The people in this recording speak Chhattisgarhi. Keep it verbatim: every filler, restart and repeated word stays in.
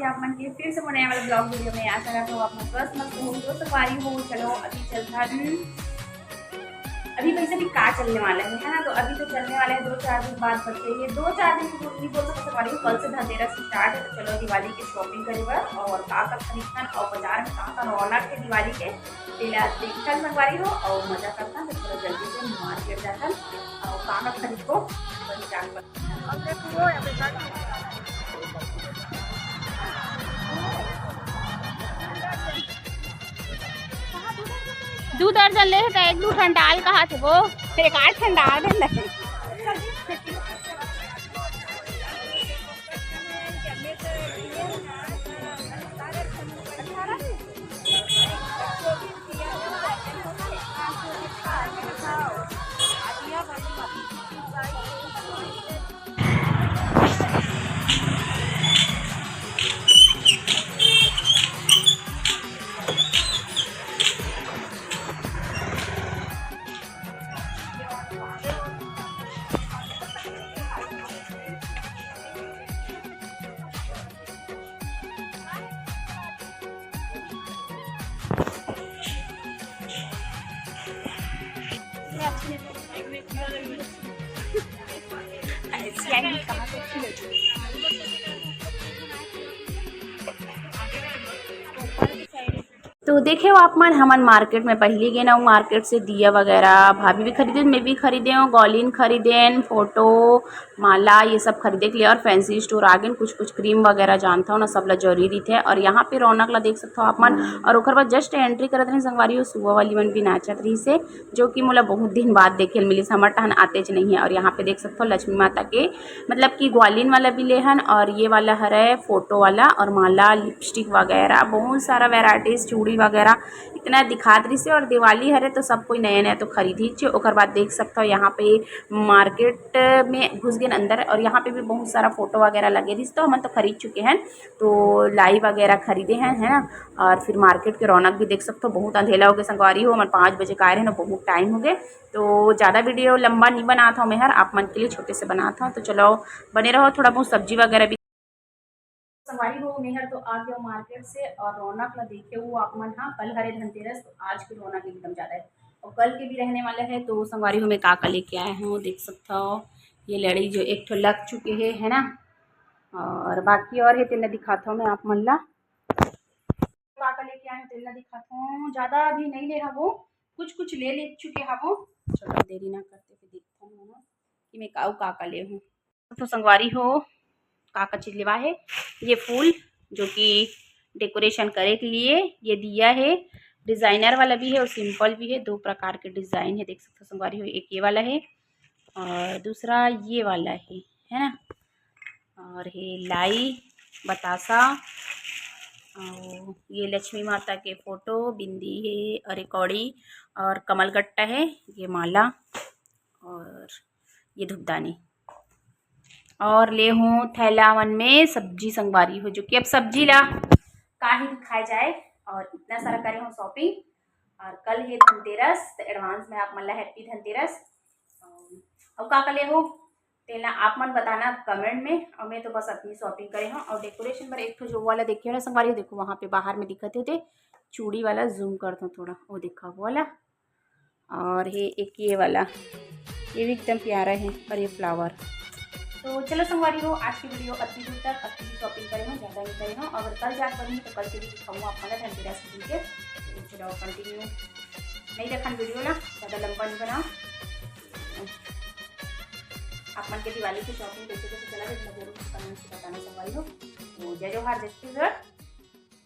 आप मन के फिर से मोर नया वाला vlog video में। आशा करता हूँ आप मन स्वस्थ मस्त होंगे। तो संगवारी हो, चलो अभी चलता हूँ। अभी वैसे भी का चलने वाला है, है ना? तो अभी तो चलने वाला है दो चार दिन बाद बस। ये दो चार दिन की नहीं बोल सकते संगवारी हो, कल से धनतेरस start है। तो चलो दिवाली की shopping करे बर और का का खरीदथन और बाजार में का का रौनक है दिवाली के, तेला देखथन संगवारी हो और मजा करथन। तो चलो जल्दी से market जाथन और का का खरीदबो वही जान बर। दू दर्जन ले हे त एक दू ठन डाल कहात हे वो, एक आठ ठन डाल दे। तो देखे हो आप मन, हमन market में पहली गेन अउ market से दिया वगैरह भाभी भी खरीदे, मैं भी खरीदे हूँ, गौलिन खरीदेन, फोटो, माला, ये सब खरीदे के लिए। और fancy store आ गेन, कुछ कुछ cream वगैरह जानता हो ना, सब ला जरूरी रहिथे। और यहाँ पे रौनक ला देख सकते हो आप मन। और ओकर बाद just entry करत रहे संगवारी हो, सुआ वाली मन भी नाचत रही से, जो कि मोला बहुत दिन बाद देखे ल मिलिस, हमर टहन आतेच नहीं है। और यहाँ पे देख सकते हो लक्ष्मी माता के, मतलब कि ग्वालिन वाला भी लेहन और ये वाला हरे फोटो वाला, और माला, लिपस्टिक वगैरह, बहुत सारा varieties, चूड़ी वगैरह इतना दिखात रही से। और दिवाली हरे तो सब कोई नया नया तो खरीद ही छे। ओकर बाद देख सकते हो यहाँ पे market में घुस गेन अंदर और यहाँ पे भी बहुत सारा फोटो वगैरह लगे रही, तो हमन तो खरीद चुके हैं, तो लाई वगैरह खरीदे हैं, है ना। और फिर market के रौनक भी देख सकते हो, बहुत अंधेला हो गया संगवारी हो, हमन पाँच बजे के आए रहे ना, बहुत time हो गए। तो ज़्यादा video लंबा नहीं बनात हूँ मैं हर, आप मन के लिए छोटे से बनात हूँ। तो चलो बने रहो, थोड़ा बहुत सब्जी वगैरह भी। संगवारी हो, मैं हर तो आ गया market से और रौनक ला देखे हो आप मन। हाँ, कल हरे धनतेरस, तो आज की रौनक एकदम ज़्यादा है और कल के भी रहने वाला है। तो संगवारी हो, मैं का का लेके आया हूँ, देख सकता हो, ये लड़ी जो एक ठो लग चुके है, है ना, और बाकी और है, तेला दिखाता हूँ मैं आप मन ला। का का लेके आए हूँ, तेला दिखाता हूँ। ज़्यादा अभी नहीं ले हवो, कुछ कुछ ले ले चुके हवो। चलो देरी ना करते हुए देखता हूँ ना कि मैं का का का ले हूँ। तो संगवारी हो, का का चीज लेवा है, ये फूल जो कि decoration करे के लिए, ये दिया है, designer वाला भी है और simple भी है, दो प्रकार के design है, देख सकते हो संगवारी हो। एक ये वाला है और दूसरा ये वाला है, है ना। और ये लाई, बतासा, और ये लक्ष्मी माता के फोटो, बिंदी है और एक कौड़ी और कमलगट्टा है, ये माला और ये धूपदानी। और ले हूँ थैला मन में सब्जी संगवारी हो, जो कि अब सब्जी ला का ही खाए जाए। और इतना सारा करे हूँ shopping। और कल है धनतेरस, तो advance में आप मन ला happy धनतेरस। और, और का का ले हो, तेला आप मन बताना comment में। और मैं तो बस अपनी shopping करे हूँ। और decoration बर एक ठो जो वाला देखे हो ना संगवारी, देखो वहाँ पे बाहर में दिखत हे, ते चूड़ी वाला zoom करता हूँ थोड़ा, वो देखा वो वाला। और ये एक ये वाला, ये भी एकदम प्यारा है। और ये flower। तो चलो संगवारी हो, आज की video अति दूर तक, अति shopping करे हो, ज़्यादा नहीं करे हो। अगर कल जात बनी तो कल के भी दिखाऊँ आप मन ला धनतेरस के दिन के। तो चलो continue नहीं देखन video ला, ज़्यादा लंबा नहीं बनाओ। आप मन के दिवाली की shopping कैसे कैसे चला, जरूर comment से बताना संगवारी हो। तो जय जोहार, जय छत्तीसगढ़।